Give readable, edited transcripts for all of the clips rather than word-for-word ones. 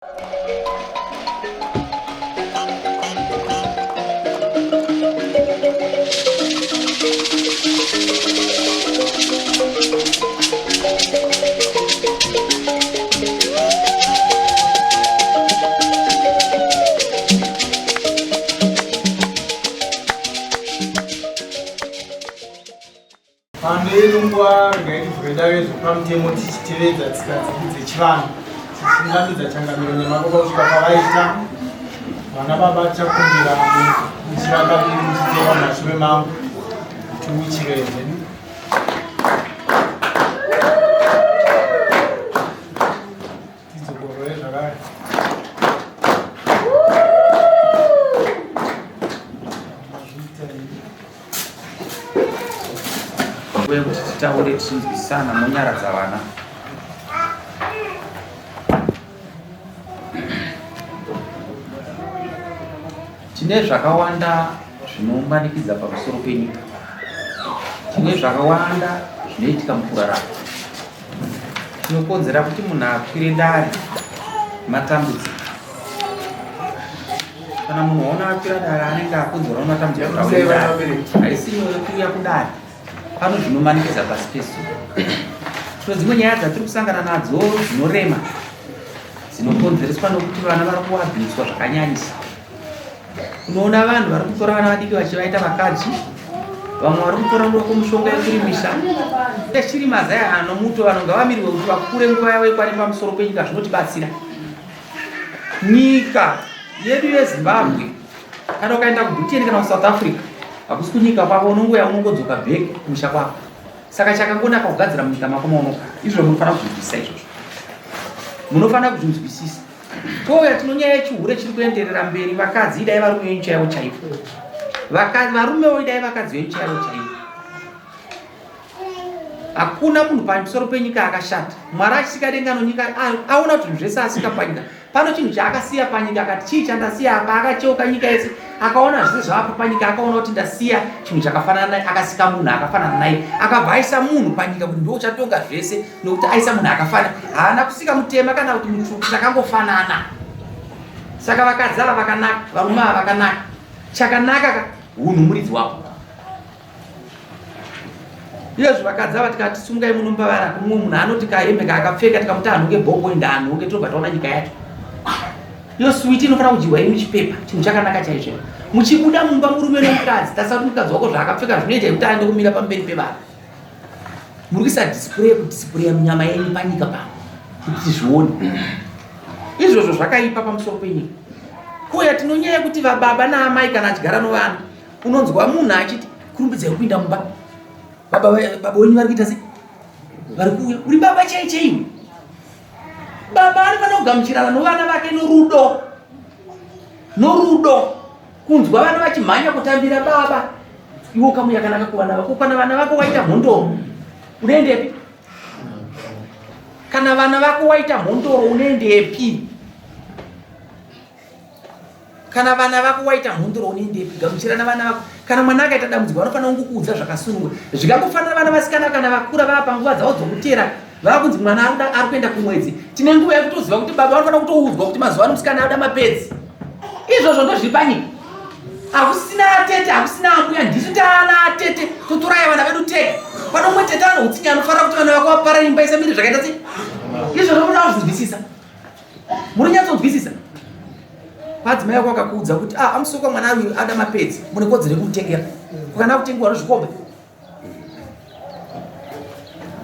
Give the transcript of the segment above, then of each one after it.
Pano ino nguva regai tivhure dare zvepamutemo tichitevedza tsika dzedu dzechivanhu tichiunganidza changamiro nemababa kusvika pavaita vana baba tichakumbira muchirakaviri muchiteva mumashure mangu tiuchire zvedu. Tidzokorore zvakare. Uye kuti titaure tichinzwisana monyaradza vana. Tine zvakawanda zvinomanikidza pamusoro penyika. Tine zvakawanda zvinoitika mukurarama. Chinokonzera kuti munhu akwire dare matambudziko. Kana munhu waona akwira dare anenge akonzerwa nematambudziko kuti akwire dare. Haisi nyore kuuya kudare. Pano zvinomanikidza pasi pezuva. Tino dzimwe nyaya dzatiri kusangana nadzo dzinorema dzinokonzereswa nokuti vana vari kuabhuswa zvakanyanyisa. Unoona vanhu vari kutora vana vadiki vachivaita vakadzi, vamwe vari kutora muroko mushonga yekurimisa. Chiri mazai anomuto vanhu ngavamirwe kuti vakure nguva yavo ikwane pamusoro penyika zvinotibatsira. Nyika yedu yeZimbabwe kana ukaenda kuBritain kana kuSouth Africa hakusi kunyika kwako unongouya unongodzoka back kumusha kwako. Saka chakangonaka kugadzira munyika mako maunogara. Izvo munofanira kuzvinzwisisa izvozvo. Munofanira kuzvinzwisisa. Touya tino nyaya yechihure chiri kuenderera mberi vakadzi idai varume venyu chaivo chaivo. Vakadzi varumewo idai vakadzi venyu chaivo chaivo. Hakuna munhu pamusoro penyika akashata. Mwari achisika denga nonyika aona kuti zvinhu zvese asika panyika. Pano chinhu chaakasiya panyika akati chii chandasiya apa akacheuka nyika yese akaona zvese zvavapo panyika akaona kuti ndasiya chinhu chakafanana naye akasika munhu akafanana naye akabva aisa munhu panyika kuti ndiwo uchatonga zvese nokuti aisa munhu akafanana haana kusika mutema kana kuti mutsvuku takangofanana saka vakadzi ava vakanaka varume ava vakanaka chakanaka ka hunhu muridzi wako iyezvo vakadzi ava tikati sungai munomba vana kumwe munhu anoti kahembe kaakapfeka tikamuti anhonge bhongo enda anhonge tinobva taona nyika yacho iyo switi inofanira kudyiwa iri muchipepa chinhu chakanaka chaizvo muchibuda mumba murume nomukadzi tasati mukadzi wako zvaakapfeka zvinoita yekuti aende kumira pamberi pevanhu muri kuisa display kudisplaya munyama yenyu panyika pano kuti tizvione izvozvo zvakaipa pamusoro penyika kuya tinonyaya kuti vababa naamai kana achigara novana unonzwa munhu achiti kurumbidzai kupinda mumba baba baba wenyu vari kuita sei vari kuuya uri baba chai chaiwe baba anofanira kugamuchirana novana vake norudo norudo kunzwa vana vachimhanya kutambira baba iwe ukamu yakanaka kuvana vako kana vana vako waita mhondoro unoendepi kana vana vako waita mhondoro unoendepi kana vana vako waita mhondoro unoendepi gamuchirana vana vako kana mwana akaita dambudziko vanofanira kungokuudza zvakasununguka zvikangofanira vana vasikana kana vakura vava panguva dzavo dzokutera vava kunzi mwana ari kuenda kumwedzi tine nguva yekutoziva kuti baba vanofanira kutoudzwa kuti mazuva ano musikana anoda mapedzi izvozvo ndozviri panyika hakusina atete hakusina ambuya ndisu taana atete totoraya vana vedu tega pano umwe tete ano utsinye anofanira kuti vana vako vapara imba isamire zvakaita sei izvozvo munoda kuzvinzwisisa muri nyatsonzwisisa kwadzimai vako vakakuudza kuti ah amusoka mwana uyu ada mapedzi mune kodzero yekumutengera kukana kutengewa nozvikombe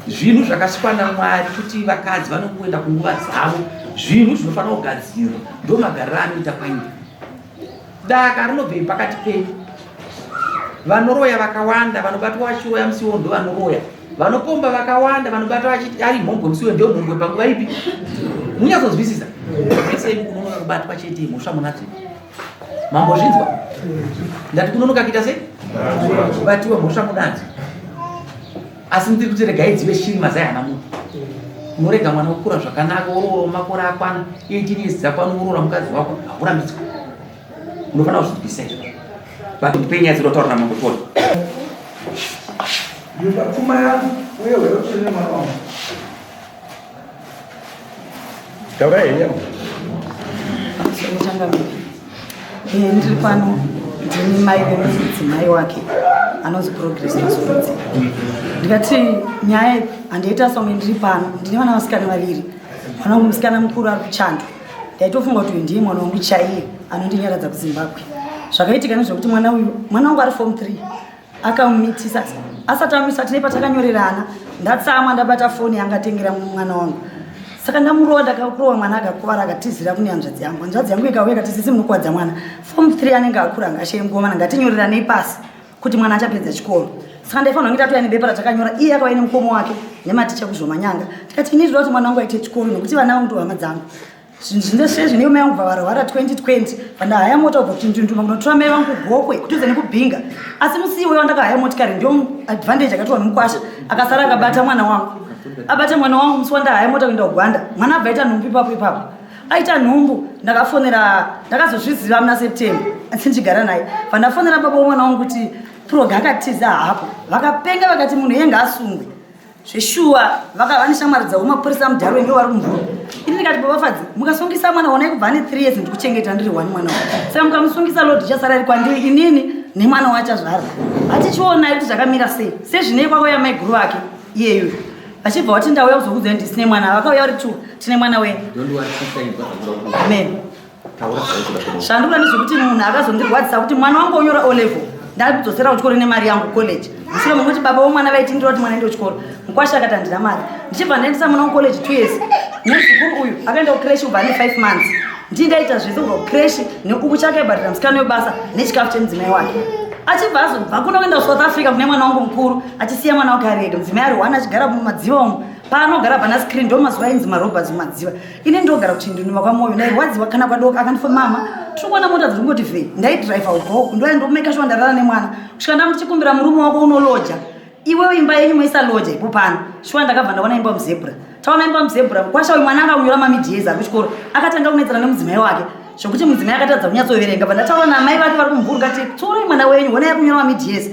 Zvinhu zvakasikwa naMwari kuti vakadzi vanongoenda kunguva dzavo, zvinhu zvinofanira kugadzirwa, ndomagariro anoita panyika. Daka rinobvei pakati penyu? Vanoroya vakawanda vanobatwa vachiroya musi iwowo ndovanoroya. Vanopomba vakawanda vanobatwa vachiti ari mhombwe musi iwowo ndiyo mhombwe panguva ipi? Munyatsonzwisisa? Mese imi kunonoka kubatwa chete mhosva munadzo. Mambozvinzwa? Ndati kunonoka kuita sei? Kubatiwa mhosva munadzo. Asi ndiri kuti regai dzive shiri mazai hana munhu. Unorega mwana wokura zvakanaka woroora makore akwana 18 years dzakwana woroora mukadzi wako haurambidzwa. Unofanira kuzvinzwisisa izvozvo. But ndipe nyaya dzinotaura namambo Tony. Pfuma yangu uye uye mwana wangu. Taurai henyu. Pamusoro changamire. Eh, ndiri pano ndini mai vemudzimai wake anonzi Progress Mazorodze. Ndikati nyaya handiita songe ndiri pano ndine vana vasikana vaviri. Mwana wangu musikana mukuru ari kuchando. Ndaitofunga kuti uyu ndiye mwana wangu chaiye anondinyaradza kuZimbabwe. Zvakaitika ndezvekuti mwana uyu mwana wangu ari form 3 akamumitisa asati amisa tine patakanyorerana ndatsamwa ndabata foni yangatengera mwana wangu saka ndamurova ndakakurova mwana akakuvara akatizira kune hanzvadzi yangu hanzvadzi yangu ikauya ikati sisi munokuvadza mwana form 3 anenge akura ngashaye mukomana ngatinyoreranei pasi kuti mwana achapedza chikoro saka ndaifanira kunge tatouya nebepa ratakanyora iye akauya nemukoma wake nematicha kuzvomanyanga tikati ini ndinoda kuti mwana wangu aite chikoro nekuti vana vangu ndohama dzangu zvinhu zvese zvine mai vangu bva varwara 2020 vandahaya mota kubva kuchindunduma kunotora mai vangu kugokwe kudhuze nekubhinga asi musi iwoyo wandakahaya motikari ndio advantage akatorwa nemukwasha akasara akabata mwana wangu abata mwana wangu musi wandahaya mota kuenda kugwanda mwana abva aita nhumbu ipapo ipapo aita nhumbu ndakafonera ndakazozviziva muna September asi ndichigara naye vandafonera baba womwana wangu kuti Proga akatiza hapo vakapenga vakati munhu iye ngaasungwe zveshuwa vakava neshamwari dzavo mapurisa mudharo ndivo vari kumvura ini ndikati baba Fadzi mukasungisa mwana wanai kubva ane 3 years ndikuchengeta ndiri one mwana wa saka mukamusungisa load ichasara iri kwandiri inini nemwana wachazvara hatichionai kuti zvakamira sei sezvinei kwakauya maiguru vake iyeyo vachibva vati ndauya kuzokuudzai ndisine mwana vakauya vari two tine mwana wenyu amen zvandikuda ndezvekuti munhu akazondirwadzisa kuti mwana wangu onyora O level ndakudzosera kuchikoro nemari yangu college mushure mekuti baba vomwana vaitindira kuti mwana ende kuchikoro mukwasha akati handina mari ndichibva ndaendesa mwana kucollege 2 years nemuzukuru uyu akaenda kucreche kubva ane 5 months ndii ndaita zvese kubva kucreche neuku chake aibhadhira musikana webasa nechikafu chemudzimai wake achibva azobva kuno kuenda kuSouth Africa kune mwana wangu mukuru achisiya mwana wake ari ega mudzimai ari one achigara mumadziva umu paanogara pana screen ndo mazuva ainzi marobbers mumadziva ini ndogara kuchindunduma kwamwoyo ndairwadziwa kana kwadoka akandifa mama tiri kuona mota dziri kungoti vhei ndaidhiraivha ubva ndoya ndomeka shuwa ndarara nemwana kusvika ndamuchikumbira murume wako unoloja iwewo imba yenyu moisa loja ipo pano shuwa ndakabva ndaona imba muzebra taona imba muzebra mukwasha uyu mwana anga kunyora mamid-years ari kuchikoro akatanga kunetsana nemudzimai wake zvokuti mudzimai akatadza kunyatsoverenga bva ndataura namai vake vari kumvura ngati tsorai mwana wenyu honai kunyora mamid-years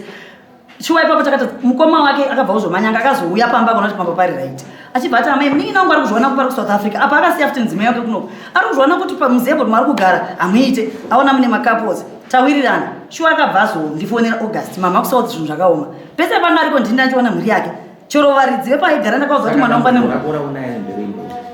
shuwa ipapo takati mukoma wake akabva kuzomanyanga akazouya pamba akaona kuti pamba pari right achibva ati amai munin'ina wangu ari kuzviona kuti pari kuSouth Africa apa akasiya futi mudzimai wake kunoko ari kuzviona kuti pamuzebro maari kugara hamuite aona mune macouples tawirirana shuwa akabva azondifonera August mama kuSouth zvinhu zvakaoma pese pano ariko ndini ndachiona mhuri yake chero varidzi vepaigara ndakauza kuti mwana wangu ane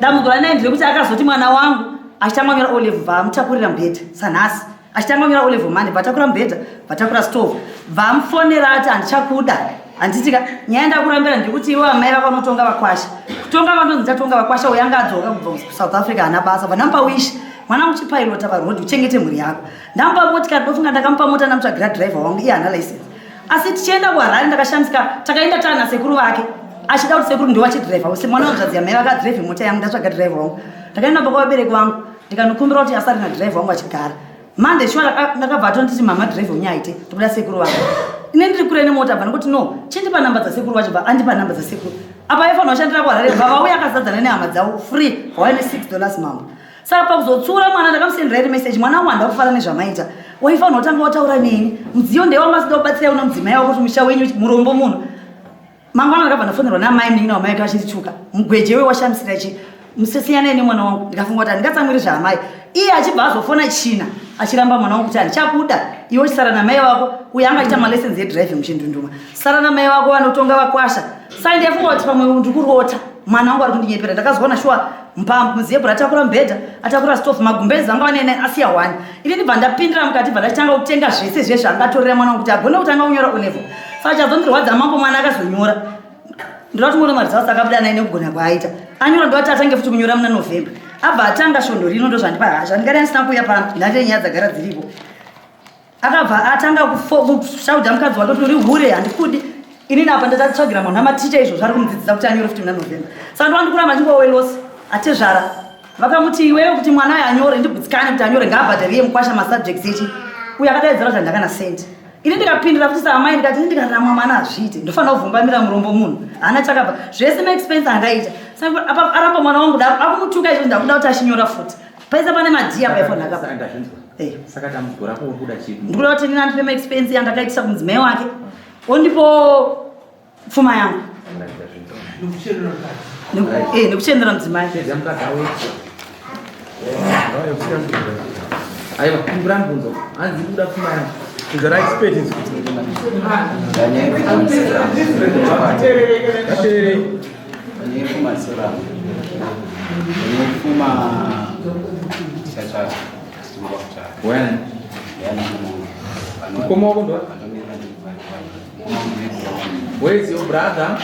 dambudziko ranaye nderekuti akazoti mwana wangu achitanga kunyora O level vaamutakurira mubhedha sanhasi achitanga kunyora O level mande vatakura mubhedha vatakura stove vamufonera ati handichakuda handitika nyaya ndakurambira ndekuti iwe amai vako vanotonga vakwasha kutonga vandonzi ndatonga vakwasha uyo anga adzoka kubva kuSouth Africa haana basa vandamupa Wish mwana muchipailota parodhi uchengete mhuri yako ndamupa motikari ndofunga ndakamupa mota ndamutsvagira dhiraivha wangu iye haana license asi tichienda kuHarare ndakashamisika takaenda taana sekuru vake achida kuti sekuru ndiwo achidhiraivha use mwana wanzvadzi yamai vakadhiraivhe mota yangu ndatsvaga dhiraivha wangu ndakaenda paka vabereki vangu ndikanokumbira kuti asari nadhiraivha wangu achigara mande shuwa ndakabva atonditi mama dhiraivha unyaite ndikuda sekuru vangu ine ndiri kure nemota bva ndikuti no chindipa namba dzasekuru vacho bva andipa namba dzasekuru apa aifanira kushandira kuHarare bva vauya akazadzana nehama dzavo free vauya ne6 dollars mambo saka pakuzotsura mwana ndakamusendera iri message mwana wangu handa kufara nezvamaita waifanira kutanga wataura neni mudziyo ndewanga asida kubatsira una mudzimai wako kuti musha wenyu murombo munhu mangwana ndakabva ndafonerwa namai munin'ina wamai vake vachindituka mugweje we washamisira chi musisiyanai nemwana wangu ndikafunga kuti handingatsamwiri zvaamai iye achibva azofona china achiramba mwana wangu kuti handichakuda iwe uchisara namai vako uyo anga achiita malessons edriving muchindunduma sara namai vako vanotonga vakwasha saka ndaifunga kuti pamwe ndikurota mwana wangu ari kundinyepera ndakazoona shuwa muzebra atakura mubhedha atakura stove magumbezi anga vanene asiya one ini ndibva ndapindira mukati bva ndachitanga kutenga zvese zve zvaangatorera mwana wangu kuti agone kutanga kunyora O level saka chazondirwadza mambo mwana akazonyora ndoda kuti muone maresults akabuda naye nekugona kwaaita anyora ndovati atange futi kunyora muna November abva atanga svondo rino ndozvandipa hasha ndingadai ndisina kuuya pano ndandine nyaya dzagara dziripo akabva atanga kushaudha mukadzi wake kuti uri hure handikudi inini apa ndatatsvagira munhu amaticha izvozvo ari kumudzidzisa kuti anyore futi muna November saka ndovandikuramba ndingowelosi atezvara vakamuti iwewe kuti mwana uyo anyore ndigutsikane kuti anyore ngaabhadhariye mukwasha masubjects echi uyo akadaidzira kuti handakana sendi ini ndikapindira futi saamai ndikati ini ndikaramwa mwana hazviite ndofanira kuvhumbamira murombo munhu haana chakabva zvese maexpense andaita saka apa aramba mwana wangu daro akumutuka izvo ndakuda kuti achinyora futi paisa pane madhiya paifoni akapa Eh. Saka dambudziko rako uri kuda chii? Ndikuda kuti nini andipe maexpense yandakaitisa kumudzimai wake ondipo pfuma yangu nekuchenera mudzimai. Pedza mukadzi awe. Aiwa, pindura mubvunzo. Hanzi kuda pfuma yangu. Is right expert is Ngateererei. Panyaya sora. Panyaya tichatsvaga. Tinoda kutsvaga. Wena. Yana munhu. Mukoma wako ndo? Where is your brother?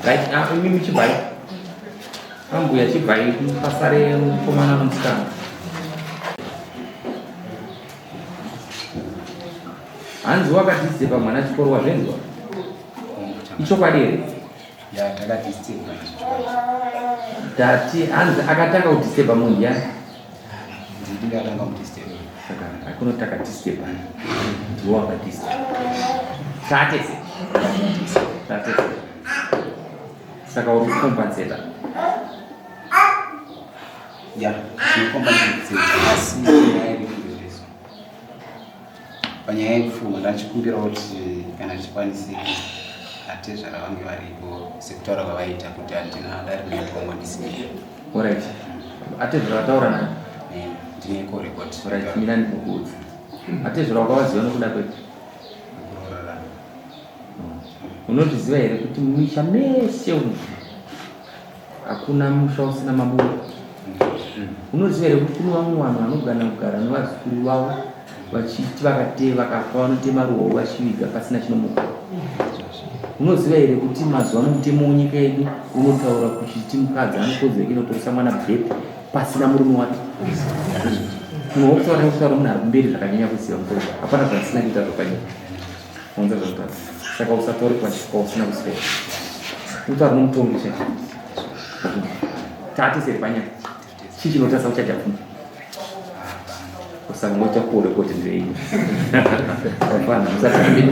Right now, imi muchibvai. Ambuya chibvai pasare mukomana nomusikana. Hanzi wakadisturba mwana chikoro wazvenzwa? Ichokwadi here? Ya takadisturba chokwadi. Dati hanzi akatanga kudisturba munhu yani. Ndini ndakatanga kudisturba. Saka hakuna kuti akadisturba. Ndiwo akadisturba. Tatese. Tatese. Saka uri kucompensata. Ya, tinocompensate asi nyaya iri kungereso. Panyaya yepfuma ndachikumbira kuti kana zvichikwanisika atezvara vange varipo sekutaura kwavaita kuti handina dare rinotongwa ndisina. Alright. Atezvara wataura naye. Eh, ndine korekodi. Alright, mina ndikukuudza. Atezvara wakavaziva nokuda kwetu. Kuroorana. Unozviziva here kuti mumisha mese umu hakuna musha usina mabudo? Unoziva here kuti kune vamwe vanhu vanogana kugara nevazukuru vavo vachiti vakate vakafa vanotema ruhwo vachiviga pasina chinomuka? Unoziva here kuti mazuva ano mutemo wenyika yedu unotaura kuchiti mukadzi anokodzero inotoresa mwana bhebhi pasina murume wake? Munhu wokutaura nekutaura munhu ari kumberi zvakanyanya kuziva mutemo. Hapana zvandisina kuita zvakanyanya. Unza zvakutaura. Saka usataure kwausina kuswera. Utaura nomutongi chete. Tatiseri panyaya. Chii chinotasa kuchaja pfuma? Usangoita kure kuti ndei. Hapana, usatambe.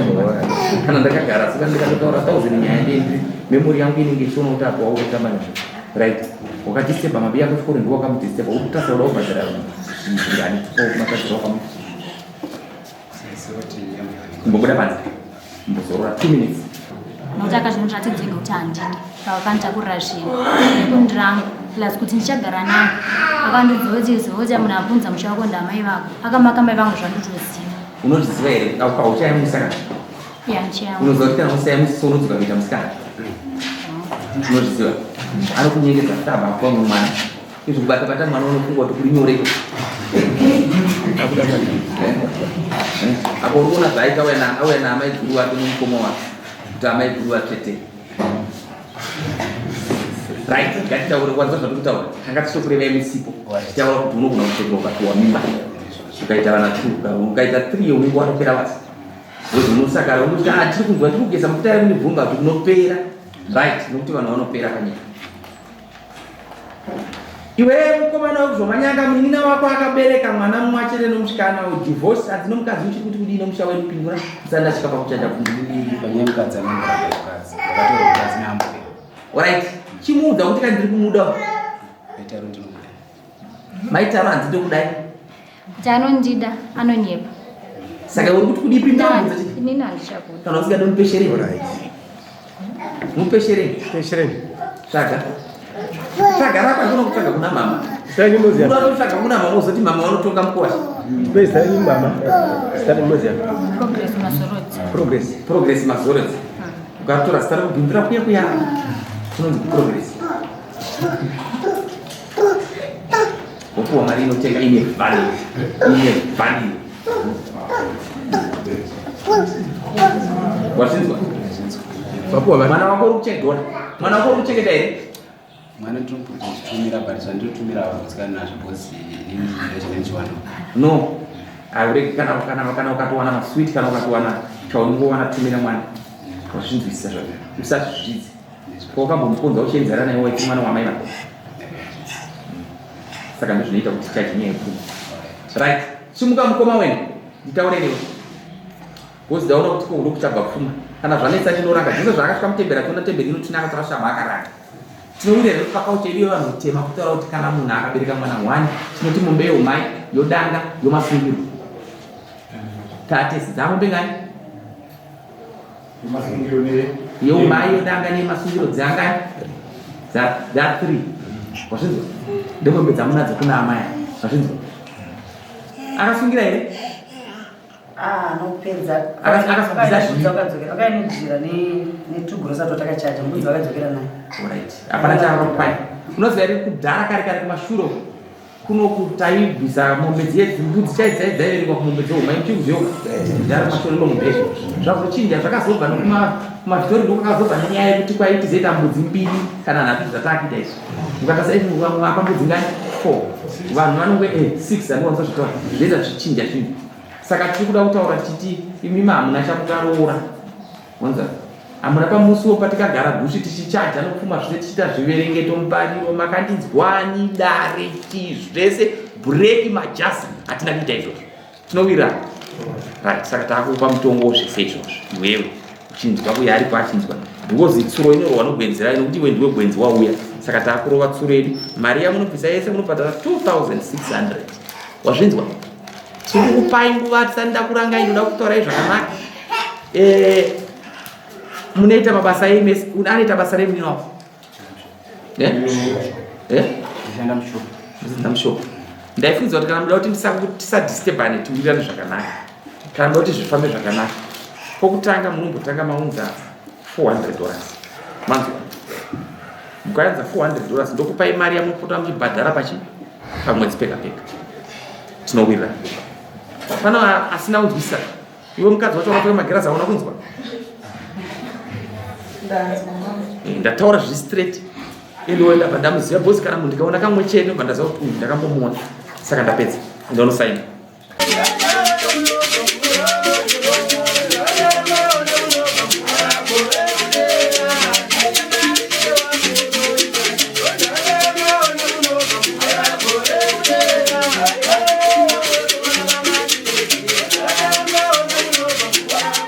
Kana ndakagara saka ndikatotaura thousand nyaya ndei memory yangu inenge ichiona kuti apo waukutamba nazvo. Right. Wakadisturba mabi yako chikoro ndiwo wakamudisturba. Uri kutasa kuda kubhadhara zvingani? Makadzira wakamuti. Kumbobuda panze. Mbozorora 2 minutes. Nokuti akazvindiratidza ega kuti handini pakanditakura zvinhu nekundiranga plus kuti ndichagara naye akandiudza kuti ziva kuti munhu abvunza musha wako ndamai vako akamaka mai vangu zvanditoziva. Unozviziva here auchayamusa kana? Ya ndichayamwisa. Unoziva kuti kana usayamusa unodzoka kuita musikana? Unozviziva? Anokunyengedza kuti abva akupa mumwe mwana. Izvi kubata bata mwana unofunga kuti kuri nyore. Apo uri kuona zvaaita auya na auya naamai guru vake nomukoma wake kuti amai guru vatsvete. Right, ngatitaure kwanza zvatiri kutaura. Tanga tichitokurevai musipo. Tichitaura kuti unogona kutsvetwa ukapiwa mimba. Ukaita vana 2, ukaita 3 unenge watopera basa. Wozi unosakara unoti ah tiri kunzwa tiri kugeza mafuta ari munibvunga kuti unopera. Right, nokuti vanhu vanopera panyika. Iwe mukomana wekuzomanyanga munin'ina wako akabereka mwana mumwe achete nomusikana divorce hanzi nomukadzi uchiri kuti kudii nomusha wedu pindura ndisati ndasvika pakuchaja bvunzo. Panyaya mukadzi anomboramba mukadzi. Ndakatora mukadzi naambuya. Alright, chimuudza kuti kana ndiri kumuda. Maitaro ndinomuda. Maitaro hanzi ndokudai. Kuti anondida anonyepa. Saka uri kuti kudii pindura mubvunzo chete. Inini handichakuda. Kana usingade mupesherei. Alright. Mupesherei. Peshereni. Tsvaga. Tsvaga rako hakuna kutsvaga kuna mama. Zita renyu munoziva? Unoda kutsvaga kuna mama uzoti mama vanotonga mukuwasha. Tipei zita renyu mama. Zita renyu munoziva? Progress Mazorodzi. Progress. Progress Mazorodzi. Ukatora zita rakubhindura kuya kuya. Kunonzi progress. Wopuwa mari inotenga ine value. Ine value. Wazvinzwa? Vapuwa mari. Mwana wako uri kuchengeta. Mwana wako uri kuchengeta here? Mwana ndinotumira but zvandirotumira havagutsikani nazvo because inini ndachine ndichiwana. No. Auregi kana kana kana ukatowana masweet kana ukatowana chaunongowana tumira mwana. Wazvinzwisisa zvazvo. Usazvizvidze. Ko wakambomukonza uchienzana naye waiti mwana wamai vako. Saka ndozvinoita kuti chaji nyaya yepfuma. Right. Simuka mukoma wenu. Nditaure newe. Because ndaona kuti ko ndokuchabva pfuma. Kana zvanetsa ndinoranga. Jesu zvaakasvika mutemberi achiona temberi inotinaka takashama akaranga. Tinowirirana kuti pakaucha yedu yevanhu kutema kutaura kuti kana munhu akabereka mwana one tinoti mombe yeumai yodanga yomasungiro. Tatesi dzamombe ngani? Yeumai yodanga nemasungiro dzangani? Dza 3. Wazvinzwa? Ndomombe dzamunadzo kuna amai. Wazvinzwa? Akasungira here? Ah, anopedza. Akasabvisa zvinhu. Akadzokera. Akainojira netugurosa twatakachaja mbudzi vakadzokera nayo. Alright. Hapana chaakakupai. Unoziva here kudhara kare kare kumashure uko kunoku taibvisa mombe dziye mbudzi chai dzai dzaiberekwa kumombe dzehuma ichikuziyo kudhara kumashure long back. Zvazochinja zvakazobva nokuma kumavitori ndokakazobva nenyaya yekuti kwai tizoita mbudzi mbiri kana nhatu zvatakuita izvi. Mukatasa izvi vamwe mbudzi ngani? 4. Vanhu vanonge 6 andiwanza zvitaura. Zvoita zvichinja zvinhu. Saka tiri kuda kutaura tichiti imimi hamuna chamukaroora. Wanza? Hamuna pamusuwo patikagara gushi tichichaja nokupfuma zvese tichiita zviverengeto mupariro makandinzwani dare chii zvese bhureki majasi hatina kuita izvozvo. Tinowirana. Right, saka takupa mutongo zvese izvozvo iwewe uchinzwa uye aripo achinzwa because tsuro inorohwa nogwenzi rayo nokuti iwe ndiwe gwenzi wauya saka takurova tsuro yedu mari yamunobvisa yese munobhadhara 2600 wazvinzwa Tiri nguva tisati ndakurangai ndoda kutaurai zvakanaka. Eh, munoita mabasa ei mese? Anoita basa rei munini wako? Eh? Eh? Ndishanda mushop. Ndishanda mushop. Ndaifunza kuti kana muda kuti tisadisturbane tiwirirane zvakanaka. Kana muda kuti zvifambe zvakanaka. Pokutanga munombotanga maunza 400 dollars. Manzwa? Mukaunza 400 dollars ndokupai mari yamunopota muchibhadhara pachi pamwedzi pega pega. Tinowirirana. Pana asina kunzwisisa. Iwe mukadzi wacho wakapfeka magirazi hauna kunzwa? Ndataura zviri straight. Ende ndabva ndamuziva boss kana munhu ndikaona kamwe chete ndobva ndaziva kuti uyu ndakambomuona. Saka ndapedza. Ndonosaina.